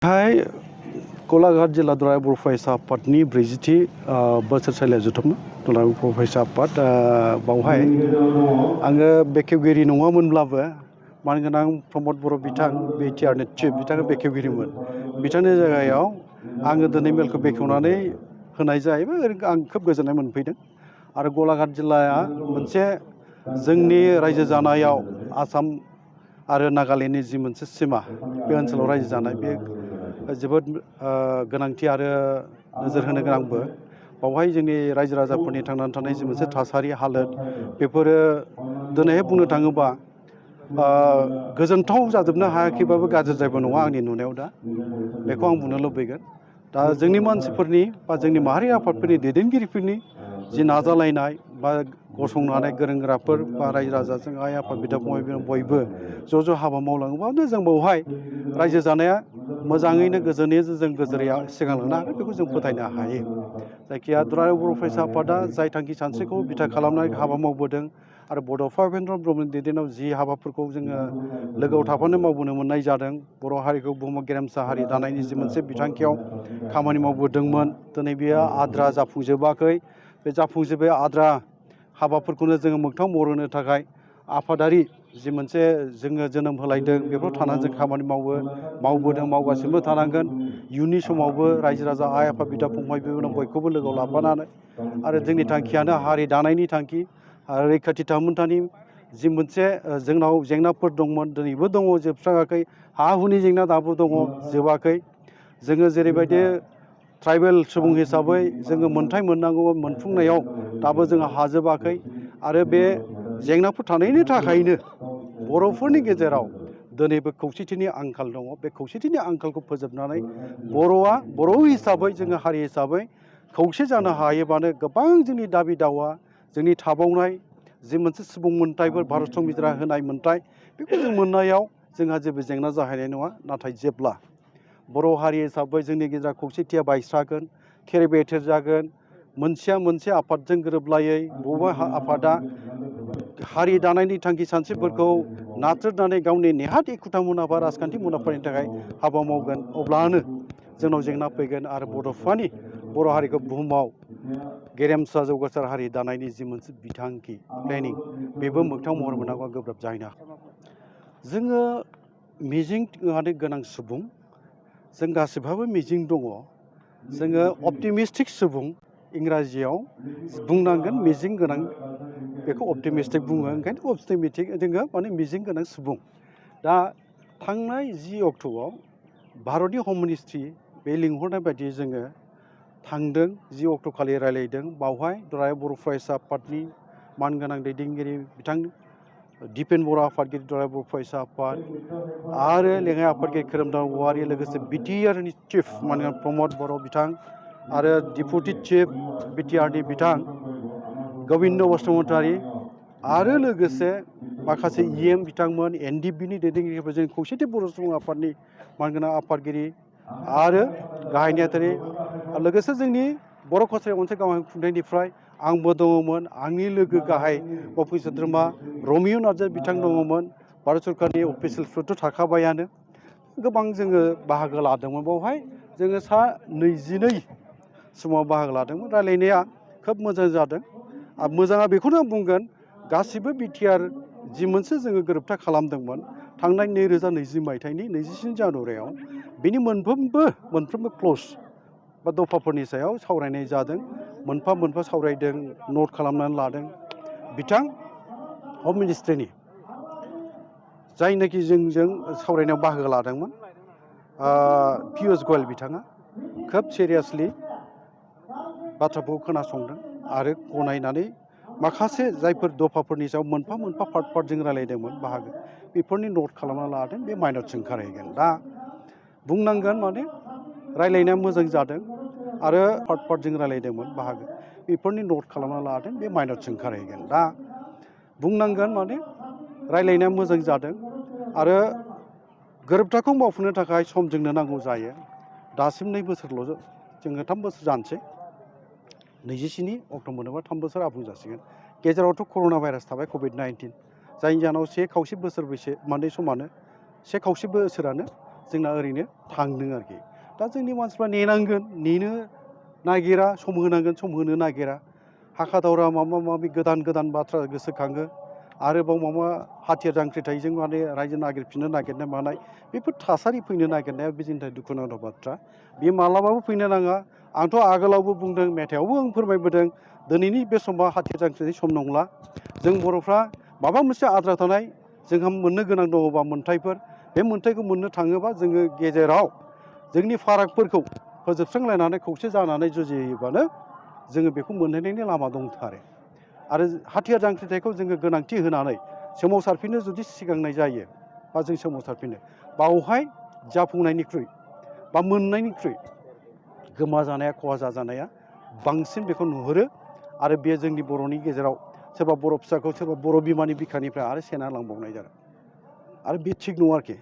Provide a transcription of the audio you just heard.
हाय गलाघाट जिल्ला दुलाराय बर' फरायसा आफादनि 40थि बोसोरसालिया जुथुम दुलाराय बर' फरायसा आफाद बावहाय आङो बेखेवगिरि नङामोनब्लाबो मानगोनां प्रमद बर' बिथां बिटिआरनि चिफ बिथाङा बेखेवगिरिमोन बिथांनि जायगायाव आङो दिनै मेलखौ बेखेवनानै होनाय जाहैबाय आं खोब गोजोननाय मोनफैदों आरो गलाघाट जिल्लाया मोनसे जोंनि रायजो जानायाव आसाम आरो नागालेण्डनि जि मोनसे सिमा बे ओनसोलाव रायजो जानाय बे जोबोद गोनांथि आरो नोजोर होनो गोनांबो बावहाय जोंनि रायजो राजाफोरनि थांनानै थानाय जि मोनसे थासारि हालोद बेफोरो दिनैहाय बुंनो थाङोबा गोजोनथाव जाजोबनो हायाखैबाबो गाज्रिद्रायबो नङा आंनि नुनायाव दा बेखौ आं बुंनो लुबैगोन दा जोंनि मानसिफोरनि बा जोंनि माहारि आफादफोरनि दैदेनगिरिफोरनि जि नाजालायनाय बा गसंनो हानाय गोरों गोराफोर बा रायजो राजाजों आइ आफा बिदा फंबाय बयबो ज' ज' हाबा मावलाङोबानो जों बावहाय रायजो जानाया मोजाङैनो गोजोनै जों गोजोरै सिगांलांनो हागोन बेखौ जों फोथायनो हायो जायखिया दुलाराय बर' फरायसा आफादा जाय थांखि सानस्रिखौ बिथा खालामनानै हाबा मावबोदों आरो बड'फा उपेन्द्र ब्रह्मनि दैदेननायाव जि हाबाफोरखौ जोङो लोगोआव थाफानो मावबोनो मोननाय जादों बर' हारिखौ बुहुमाव गेरेमसा हारि दानायनि जि मोनसे बिथांखियाव खामानि मावबोदोंमोन दिनै बेयो आद्रा जाफुंजोबाखै बे जाफुंजोबै आद्रा हाबाफोरखौनो जोङो मोगथां महर होनो थाखाय आफादारि जि मोनसे जोङो जोनोम होलायदों बेफोराव थानानै जों खामानि मावबोदों मावगासिनो थानांगोन इयुननि समावबो रायजो राजा आइ आफा बिदा फंबाय बिनानाव बयखौबो लोगोआव लाफानानै आरो जोंनि थांखियानो हारि दानायनि थांखि आरो रैखाथि थामोन्थानि जि मोनसे जोंनाव जेंनाफोर दंमोन दिनैबो दङ जोबस्राङाखै हा हुनि जेंना दाबो दङ जोबाखै जोङो जेरैबायदि ट्राइबेल सुबुं हिसाबै जोङो मोनथाय मोननांगौ मोनफुंनायाव दाबो जोङो हाजोबाखै आरो बे जेंनाफोर थानायनि थाखायनो बर'फोरनि गेजेराव दिनैबो खौसेथिनि आंखाल दङ बे खौसेथिनि आंखालखौ फोजोबनानै बर' हिसाबै जोङो हारि हिसाबै खौसे जानो हायोबानो गोबां जोंनि दाबि दावा जोंनि थाबावनाय जि मोनसे सुबुं मोनथायफोर भारत संबिजिरा होनाय मोनथाय बेखौ जों मोननायाव जोंहा जेबो जेंना जाहैनाय नङा नाथाय जेब्ला बर' हारि हिसाबै जोंनि गेजेराव खौसेथिया बायस्रागोन थेर बेथेर जागोन मोनसेया मोनसे आफादजों गोरोबलायै बबेबा आफादा हारि दानायनि थांखि सानस्रिफोरखौ नाथ्रोदनानै गावनि नेहाथ एखुथा मुलाम्फा राजखान्थि मुलाम्फानि थाखाय हाबा मावगोन अब्लानो जोंनाव जेंना फैगोन आरो बड'फानि बर' हारिखौ बुहुमाव गेरेमसा जौगासार हारि दानायनि जि मोनसे बिथांखि प्लेनिं बेबो मोगथां महर मोननांगौआ गोब्राब जाहैनो हागौ जोङो मिजिं गोनां सुबुं जों गासिबहाबो मिजिं दङ जोङो अपटिमिस्टिक सुबुं इंराजियाव बुंनांगोन मिजिं गोनां बेखौ अपटिमिस्टिक बुङो ओंखायनो अपटिमिस्टिक जोङो माने मिजिं गोनां सुबुं दा थांनाय 10 अक्ट'आव भारतनि हम मिनिस्ट्रि बे लिंहरनाय बायदियै जोङो थांदों 10 अक्ट' खालि रायलायदों बावहाय दुलाराय बर' फरायसा आफादनि मानगोनां दैदेनगिरि बिथां दिपेन बर' आफादगिरि दुलाराय बर' फरायसा आफाद आरो लेङाइ आफादगिरि खोरोमदाव औवारि लोगोसे बिटिआरनि चिफ मानगोनां प्रमद बर' बिथां आरो डिपुटि चिफ बिटिआरनि बिथां गबिन्द बसुमतारी आरो लोगोसे माखासे इएम बिथांमोन एनडिएफबिनि दैदेनगिरिफोर जों खौसेथि बर' सुबुं आफादनि मानगोनां आफादगिरि आरो गाहाय नेहाथारि लोगोसे जोंनि बर' कसारि अनसाय गावारि खुंथायनिफ्राय आंबो दङमोन आंनि लोगो गाहाय अफिस सोद्रोमा रमिय' नार्जारि बिथां दङमोन भारत सरकारनि अफिसियेल्सफोरथ' थाखाबायानो गोबां जोङो बाहागो लादोंमोन बावहाय जोङो सा 22 समाव बाहागो लादोंमोन रायलायनाया खोब मोजां जादों आरो मोजाङा बेखौनो आं बुंगोन गासिबो बिटिआर जि मोनसे जोङो गोरोबथा खालामदोंमोन थांनाय 2020 मायथाइनि 27 जानुवारियाव बिनि मोनफ्रोमबो क्ल'ज बा दफाफोरनि सायाव सावरायनाय जादों मोनफा मोनफा सावरायदों नट खालामनानै लादों बिथां हम मिनिस्ट्रिनि जायनाखि जोंजों सावरायनायाव बाहागो लादोंमोन पियुष गयल बिथाङा खोब सिरियासलि बाथ्राखौ खोनासंदों आरो गनायनानै माखासे जायफोर दफाफोरनि सायाव मोनफा मोनफा पार्ट जों रायलायदोंमोन बाहागो बेफोरनि नट खालामना लादों बे माइनरसो ओंखारहैगोन दा बुंनांगोन माने रायलायनाया मोजां जादों आरो पार्ट जों रायलायदोंमोन बाहागो बेफोरनि नट खालामना लादों बे माइनरसो ओंखारहैगोन दा बुंनांगोन माने रायलायनाया मोजां जादों आरो गोरोबथाखौ मावफुंनो थाखाय सम जोंनो नांगौ जायो दासिम 2 बोसोरल' जोङो 3 बोसोर जानोसै 27 अक्ट' मोनोबा 3 बोसोर आबुं जासिगोन गेजेरावथ' कर'ना भाइरास थाबाय कभिड-19 जायनि जाहोनाव 1 खावसे बोसोर माने समानो 1 खावसे बोसोरानो जोंना ओरैनो थांदों आरोखि दा जोंनि मानसिफ्रा नेनांगोन नेनो नागिरा सम होनांगोन सम होनो नागिरा हाखा दावरा माबा माबि गोदान गोदान बाथ्रा गोसोखाङो आरोबाव माबा हाथियार जांख्रिथायजों माने रायजो नागिरफिननो नागिरनाय मानाय बेफोर थासारि फैनो नागिरनाया बे जोंनि थाखाय दुखुनांथाव बाथ्रा बे मालाबाबो फैनो नाङा आंथ' आगोलावबो बुंदों मेथाइआवबो आं फोरमायबोदों दिनैनि बे समा हाथियार जांख्रिनाय सम नंला जों बर'फ्रा माबा मोनसे आद्रा थानाय जोंहा मोननो गोनां दङबा मोन्थायफोर बे मोन्थायखौ मोननो थाङोबा जोङो गेजेराव जोंनि फारागफोरखौ फोजोबस्रांलायनानै खौसे जानानै जुजियोबानो जोङो बेखौ मोनहैनायनि लामा दंथारो आरो हाथियार जांख्रिथायखौ जोङो गोनांथि होनानै सोमावसारफिननो जुदि सिगांनाय जायो बा जों सोमावसारफिनो बावहाय जाफुंनायनिख्रुइ बा मोननायनिख्रुइ गोमा जानाया खहा जाजानाया बांसिन बेखौ नुहुरो आरो बे जोंनि बर'नि गेजेराव सोरबा बर' फिसाखौ सोरबा बर' बिमानि बिखानिफ्राय आरो सेना लांबावनाय जागोन आरो बे थिग नङा आरोखि